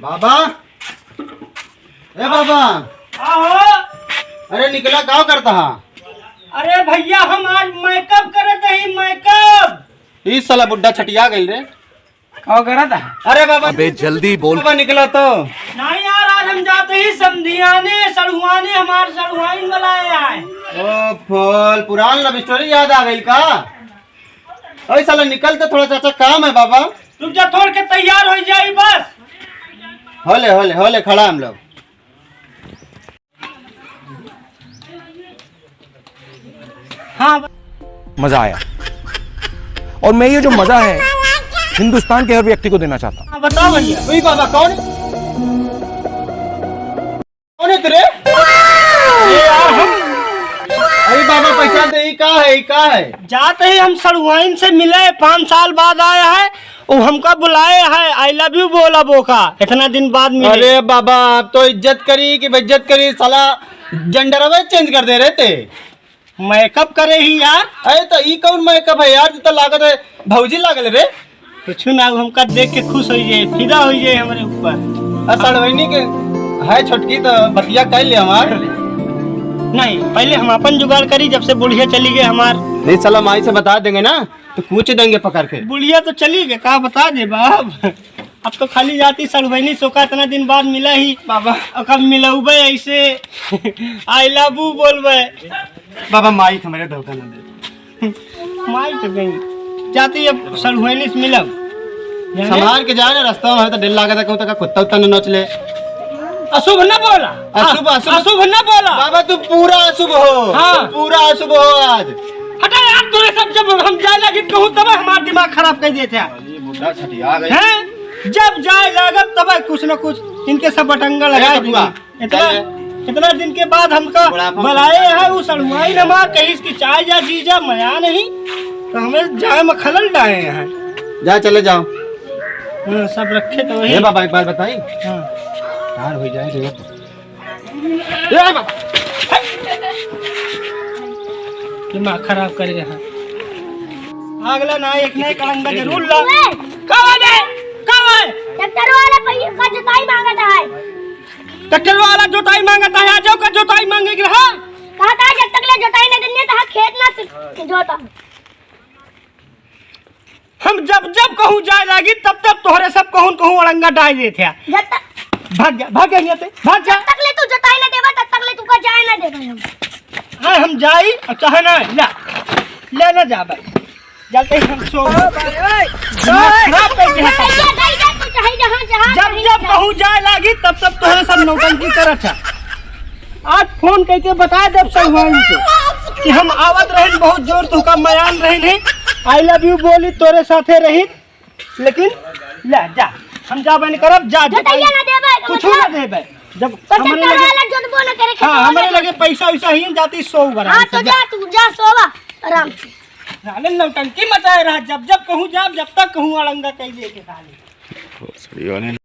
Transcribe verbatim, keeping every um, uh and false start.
बाबा, ए बाबा। का हो? अरे निकला, का करता हा? अरे भैया, हम आज makeup करत हई, makeup। ई साला बुड्ढा छटिया गइल रे। का करत हा? अरे बाबा, अबे जल्दी बोल। बाबा निकला तो। नहीं यार, आज हम जात ही समधियाने, सड़ुआने, हमार सड़ुआइन बुलाए आए। ओ फल, पुरान love story याद आ गइल का? ओए साला निकल तो, थोड़ा चाचा काम है बाबा। रुक जा, थोड़ के तैयार होइ जाई बस। होले, होले, होले, खड़ा हम लोग। हाँ। मजा आया। और मैं ये जो मजा है, हिंदुस्तान के हर व्यक्ति को देना चाहता हूँ। हाँ, बताओ भैया। वही बाबा कौन? कौन है तेरे? ये यार हम अरे बाबा, पहचान दे, ई का है, ई का है? जात ही हम सड़ुआइन से मिले, पाँच साल बाद आया है, वो हमका बुलाए है, "I love you" बोला बोका, इतना दिन बाद मिले। अरे बाबा, आप तो इज्जत करी कि बेइज्जत करी, साला genderवे change कर दे रहे थे। Makeup करे ही यार। अरे तो ई कौन makeup है यार, तो लागत है भौजी लागल रे। कुछ ना, हमका देख के खुश होइ जाए, फिदा होइ जाए हमरे ऊपर। आ, सड़वैनी के है छोटकी, तो बतिया कर ले हमार। नहीं, पहले हम अपन जुगाड़ करी, जब से बुढ़िया चली गई हमार। नहीं, साला माई से बता देंगे ना, तो कूच देंगे पकड़ के। बुढ़िया तो चली गई, का बता दे बाप। अब तो खाली जाती सड़वैनी सोका, इतना दिन बाद मिला ही। बाबा। और कब मिलौबे ऐसे, "I love you" बोलबे। बाबा, माई के हमरे धोखा ना दे। माई तो गई। जाती अब सड़ुआइन से मिलब। जाने? संभाल के जाए ना, रास्ता में तो डर लागत है, कहूँ तक कुत्ता उत्ता न नोच ले। अशुभ न बोला। अशुभ, अशुभ। अशुभ न बोला। बाबा, तू पूरा अशुभ हो। हाँ। तू पूरा अशुभ हो आज। हटा यार, तोरे सब जब हम जाए लगी कहूँ तब हमार दिमाग खराब कर देते हैं। ये बुड्ढा छटिया गई। हैं? जब जाए लागत तब कुछ न कुछ इनके सब बटंगा लगा ए, बबुआ, देंगे। इतना, चल। इतना दिन के बाद हमका बुढ़ापा में बुलाए है, वो सड़ुआइन हमार कहिस कि चाय जा जीजा, मया नहीं, तो हमें जाए में खलल डाए हैं। जा, चले जाओ। हाँ, सब रखे तो वही। ए बाबा, एक बात बताई? हाँ। तार हो जाए तो। ए बाबा। दिमाग खराब कर गया है। अगला ना एक ना एक अड़ंगा जरूर ला। ओए! का बात है? का बात है? ट्रैक्टर वाला पहिया का जोताई मांगत है। ट्रैक्टर वाला जोताई मांगत है, आ जाओ का जोताई मांगे के रहा। कहा था जब तक ले जोताई न देने तो खेत ना सु-, जोता। हम जब जब कहूँ जाए लागी तब तब तोहरे सब कहूँ कहूँ अड़ंगा डाल देते हैं। जब तक भाग जा, भाग जा यहाँ से, भाग जा। जब तक ले तू जोताई न देबा तब तक ले तू का जाए न देबा हम। हाँ, हम जाई और चाहे ना, ले, ले ना जा भाई। जाते ही हम सो। ओ भाई, ओए, दिमाग ओए। खराब कर दिया था। भैया, भाई, जा, तू चाहे जहाँ, जहाँ जब, कहीं जब जा। कहूँ जाए लागी, तब, तब तोहरे सब नौटंकी करत है। आज फोन करके बता देब सड़ुआइन से कि हम आवत रहन, बहुत जोर तोहका मयान रहन है, I love you बोली, तोरे साथे रही, लेकिन ले जा, हम जाबे नहीं करब, जा, जो जा, तैयार ना देबे, कुछ मतलब ना देबे। जब तो हमरे ट्रैक्टर लगे, वाला जोतबो न करे, हाँ, खेतवा हमरे में लगे पैसा वैसा ही जाती सो बराबर हाँ, तो से, जा। जा, तू जा, सोवा आराम से। साले नौटंकी मचाए रहा, जब जब कहूँ जाब, जब तक कहूँ अड़ंगा कह दे के साले।